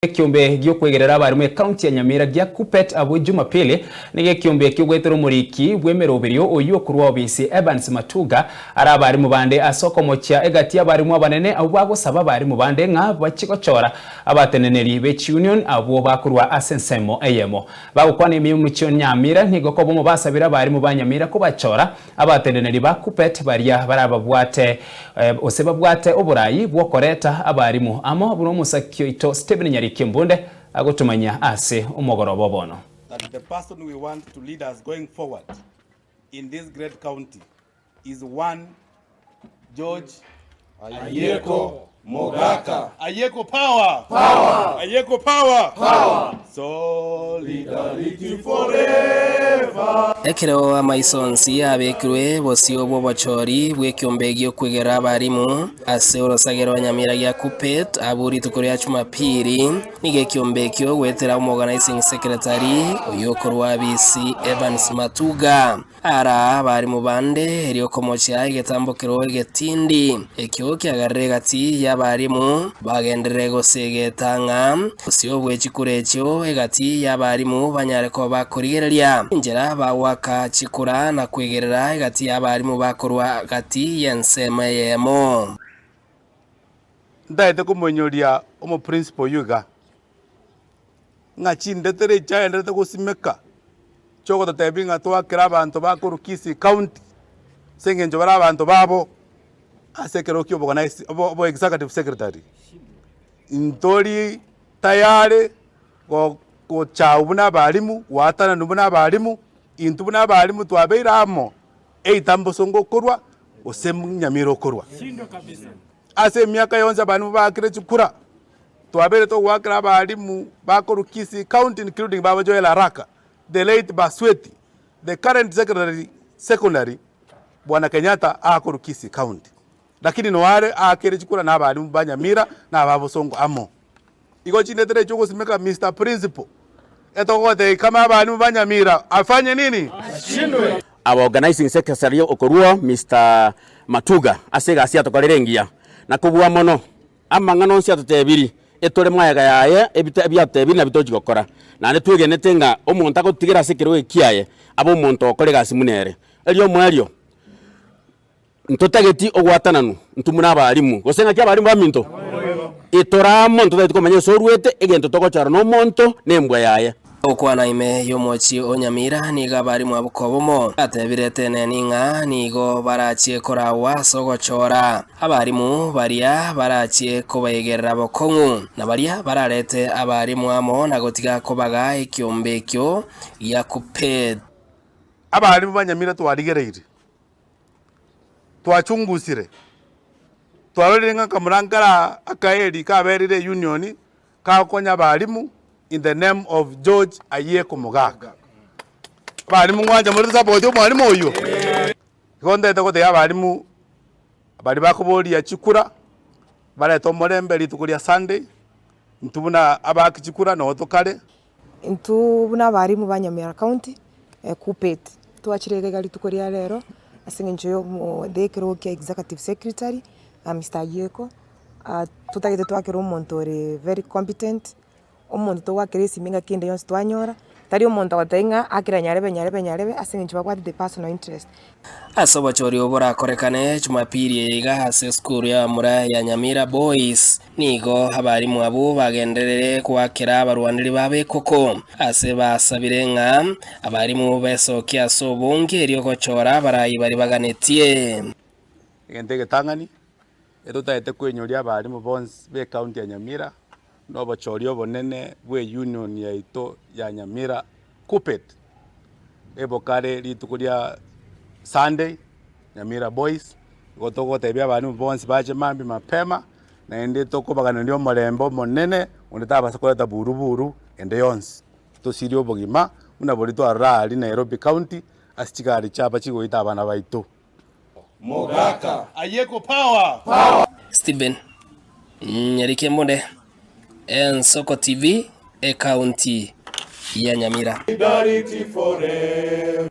Ekiombe gi'okwegerera abarimu ekaunti ya Nyamira gia Kuppet abwo Jumapili nigo ekiombe ekio goetera omoriki bw'emeroberio oyio okorwa obisi Evans Matuga are abarimu bande ase okomochia egati y'abarimu abanene abwo bagosaba abarimu bande ng'a bachie gochora abateneneri be chiunion abwo bakorwa ase ensemo eyemo. Bagokwana ime y'omochie o Nyamira nigo kobomo basabire abarimu ba Nyamira kobachora Abateneneri ba Kuppet baria barababwate gose babwate oboraai bw'okoreta abarimu amo buna omosaki oito Stephen Nyariki Mbunde agotomanyia ase omogoroba o bono. That the person we want to lead us going forward in this great county is one George Ayieko Mogaka. Ayieko power! Power! Ayieko power! Power! Solidarity forever! Ekero amaiso onsi abekirwe bosio bw'obochori bw'ekiombe gi'okwegera abarimu ase orosage rwa Nyamira gia Kuppet abwo rituko ria Jumapili, nigo ekiombe ekio goetera Omoorganising Secretary oyio okorwa Abisi Evans Matuga. Ara abarimu bande erio komochia egetambokero egetindi, ekio kiagerire egati y'abarimu bagenderere gosegeta ng'a bosio bwe chikura echio egati y'abarimu banyare koba bakorigereria enchera bagoaka chikura na kwegerera egati y'abarimu bakorwa gati y'ensemo eyemo. Ntaete komoinyoria omoprinciple oyio iga, ng'a chindetere echi agenderete gosimeka, chiogototebia ng'a twakera abanto bakorwa Kisii County, ase eng'encho bare abanto babo, ase ekerogo kia oboganisi obo obo executive secretary, ntori tayari go gochagwa buna abalimu, goatananwa buna abalimu, intwe buna abalimu twabeire amo, either mbosongo okorwa, gose nyamira okorwa. Ase emiaka yonsi abalimu baakire chikura, twabeire togoakera abalimu bakorwa Kisii County including baba Joel Araka, the late Basweti, the current secretary secondary Bwana Kenyatta akorwa Kisii County. Lakini noare aakere chikura na abalimu ba Nyamira na aba Bosongo amo. Igo chindetere echio ogosimeka Mister Principal, etogotebia kama abalimu ba Nyamira afanye nini? Ashindwe. Our organizing secretary okorwa Mister Matuga ase egasi atokorire engiya na kobua mono amang'ana onsi atotebiri etore magega yaye ebite ebiatotebiri nabio tochi gokora. Naende twegenete ng'a omonto agotigera ase ekerogo eki kiaye abe omonto ogokora egasi buna ere. Erio omoerio ntotageti ogwatananwa intwe buna abalimu gose ng'aki abalimu baminto? Etore amo ntotageti komanya ase oruete egento togochora na omonto na embwa yaye. Gokwana ime y'omochie o Nyamira nigo abarimu abwo kobomo batebire Teneni ng'a nigo barachie koragwa ase ogochora abarimu baria barachie kobaigerera bokong'u, na baria bararete abarimu amo na gotiga kobaga ekiombe ekio gia Kuppet. Abarimu ba Nyamira twarigereirie, twachungusire, twarorire ng'a kamura nkara akaeri kaberire eunion Kagokonya abalimu in the name of George Ayieko Mogaka. Abalimu ngwancha more tosupport omwalimu oywo? Igo ntagete gotebia abalimu baria bakoboria chikura, barete omorembe rituko ria Sunday, intwe buna abaaki chikura noo tokare. Intwe buna abalimu ba Nyamira County, Kuppet, twachire iga iga rituko ria rero ase eng'encho ya omo the ekerogo kia executive secretary, Mister Ayieko. Totagete twakera omonto ore very competent, omonto togoakera esimi engaki ende yonsi twanyora, tari omonto ogotebia ng'a akera nyarebe nyarebe nyarebe ase eng'encho babwate the personal interest. Ase obochori obo borakorekane Jumapili eye iga ase esukuru y'abamura ya Nyamira Boys, nigo abarimu abwo bagenderere goakera abarwaneri babo ekoko ase basabire ng'a abarimu besokie ase obonge erio gochora abarai baria baganetie. Egento egetang'ani Etotagete koinyoria abalimu bonsi b'ecounty ya Nyamira na obochori obonene bw'eunion yaito ya Nyamira Kuppet ebokare rituko ria Sunday Nyamira Boys, igo togotebia abalimu bonsi bache mambia mapema naende tokobaganeria omorembe omonene onde tabasa koreta buru buru ende yonsi, tosirie obogima buna boria twarora aria Nairobi county ase chigari chiaba chigoita abana baito. Mogaka. Ayeko power. Stephen Nyarikembunde, Ensoko TV, Ekaunti ya Nyamira. Solidarity forever.